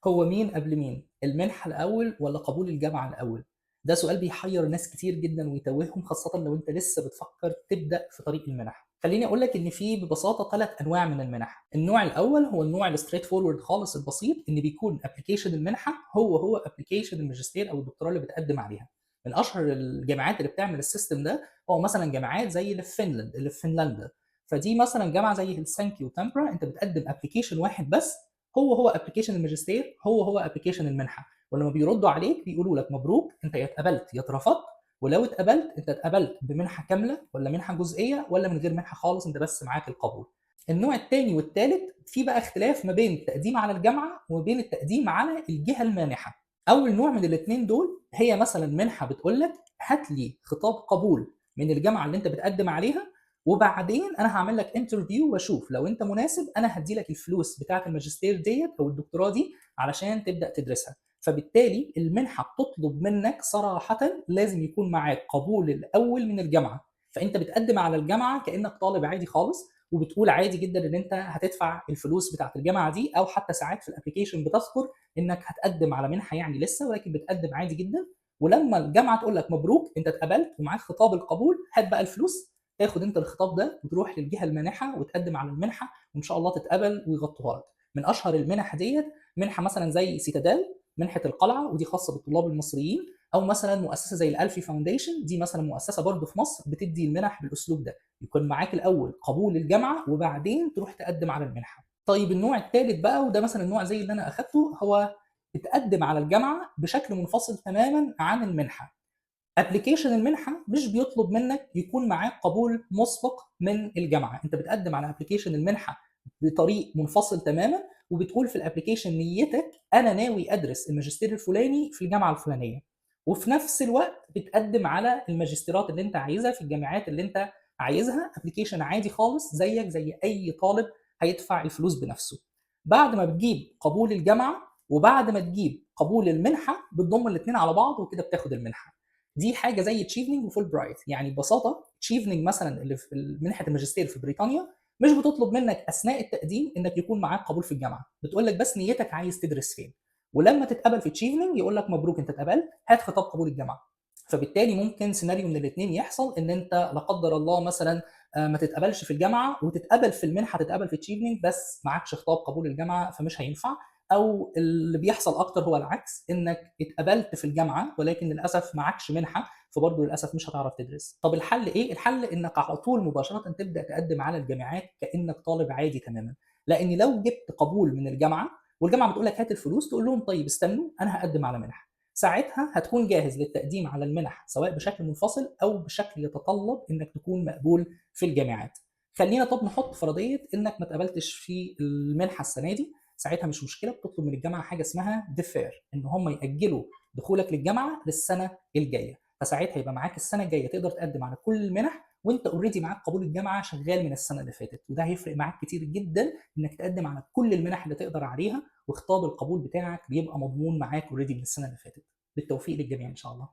هو مين قبل مين؟ المنحة الأول والّا قبول الجامعة الأول؟ ده سؤال بيحيّر ناس كتير جدًا ويتوّههم، خاصةً لو أنت لسه بتفكّر تبدأ في طريق المنح. خلّيني أقول لك إن في ببساطة 3 أنواع من المنح. النوع الأول هو النوع الstraight forward خالص البسيط، إن بيكون application المنحة هو application الماجستير أو الدكتوراه اللي بتقدّم عليها. من أشهر الجامعات اللي بتعمل ال system ده هو مثلًا جامعات زي اللي في فنلند اللي في فنلندا. فدي مثلًا جامعة زي هلسنكي وتامبرا، أنت بتقدّم application واحد بس هو application الماجستير، هو application المنحة، ولمّا بيردوا عليك بيقولوا لك مبروك، أنت يا اتقبلت يا اترفضت، ولو اتقبلت أنت اتقبلت بمنحة كاملة والّا منحة جزئية والّا من غير منحة خالص، أنت بس معاك القبول. النوع التاني والتالت في بقى اختلاف ما بين التقديم على الجامعة وما بين التقديم على الجهة المانحة. أول نوع من الاتنين دول هي مثلًا منحة بتقول لك هات لي خطاب قبول من الجامعة اللي أنت بتقدم عليها، وبعدين أنا هاعمل لك interview وأشوف لو أنت مناسب أنا هادّي لك الفلوس بتاعة الماجستير ديّة أو الدكتوراه دي علشان تبدأ تدرسها. فبالتالي المنحة بتطلب منك صراحةً لازم يكون معاك قبول الأول من الجامعة، فأنت بتقدم على الجامعة كإنك طالب عادي خالص، وبتقول عادي جدًا إن أنت هتدفع الفلوس بتاعة الجامعة دي، أو حتى ساعات في الapplication بتذكر إنك هتقدم على منحة يعني لسه، ولكن بتقدم عادي جدًا، ولما الجامعة تقول لك مبروك أنت اتقبلت ومعاك خطاب القبول، هات بقى الفلوس، تاخد أنت الخطاب ده وتروح للجهة المانحة وتقدم على المنحة وإن شاء الله تتقبل ويغطوها لك. من أشهر المنح ديّة منحة مثلًا زي Citadel، منحة القلعة، ودي خاصة بالطلاب المصريين، أو مثلًا مؤسسة زي الألفي Foundation، دي مثلًا مؤسسة برضه في مصر بتدّي المنح بالأسلوب ده، يكون معاك الأول قبول الجامعة وبعدين تروح تقدم على المنحة. طيب النوع التالت بقى، وده مثلًا النوع زي اللي أنا أخدته، هو بتقدم على الجامعة بشكل منفصل تمامًا عن المنحة. application المنحة مش بيطلب منك يكون معاك قبول مسبق من الجامعة، أنت بتقدم على application المنحة بطريق منفصل تمامًا، وبتقول في الapplication نيتك أنا ناوي أدرس الماجستير الفلاني في الجامعة الفلانية، وفي نفس الوقت بتقدم على الماجستيرات اللي أنت عايزها في الجامعات اللي أنت عايزها، application عادي خالص زيك زي أي طالب هيدفع الفلوس بنفسه. بعد ما بتجيب قبول الجامعة وبعد ما تجيب قبول المنحة بتضم الاتنين على بعض وكده بتاخد المنحة. دي حاجة زي Chevening وFulbright، يعني ببساطة Chevening مثلًا اللي في منحة الماجستير في بريطانيا مش بتطلب منك أثناء التقديم إنك يكون معاك قبول في الجامعة، بتقول لك بس نيتك عايز تدرس فين، ولما تتقبل في Chevening يقول لك مبروك أنت اتقبلت، هات خطاب قبول الجامعة. فبالتالي ممكن سيناريو من الاتنين يحصل، إن أنت لا قدر الله مثلًا ما تتقبلش في الجامعة وتتقبل في المنحة، تتقبل في Chevening بس معاكش خطاب قبول الجامعة فمش هينفع، أو اللي بيحصل أكتر هو العكس، إنك اتقبلت في الجامعة ولكن للأسف معاكش منحة، فبرضه للأسف مش هتعرف تدرس. طب الحل إيه؟ الحل إنك على طول مباشرةً تبدأ تقدم على الجامعات كإنك طالب عادي تمامًا، لإن لو جبت قبول من الجامعة والجامعة بتقول لك هات الفلوس، تقول لهم طيب استنوا أنا هاقدم على منحة. ساعتها هتكون جاهز للتقديم على المنح سواء بشكل منفصل أو بشكل يتطلب إنك تكون مقبول في الجامعات. خلّينا طب نحط فرضية إنك ما اتقبلتش في المنحة السنة دي، ساعتها مش مشكلة، بتطلب من الجامعة حاجة اسمها defer، إن هم يأجلوا دخولك للجامعة للسنة الجاية، فساعتها يبقى معاك السنة الجاية تقدر تقدم على كل المنح وأنت already معاك قبول الجامعة شغال من السنة اللي فاتت، وده هيفرق معاك كتير جدًا إنك تقدم على كل المنح اللي تقدر عليها، وخطاب القبول بتاعك بيبقى مضمون معاك already من السنة اللي فاتت. بالتوفيق للجميع إن شاء الله.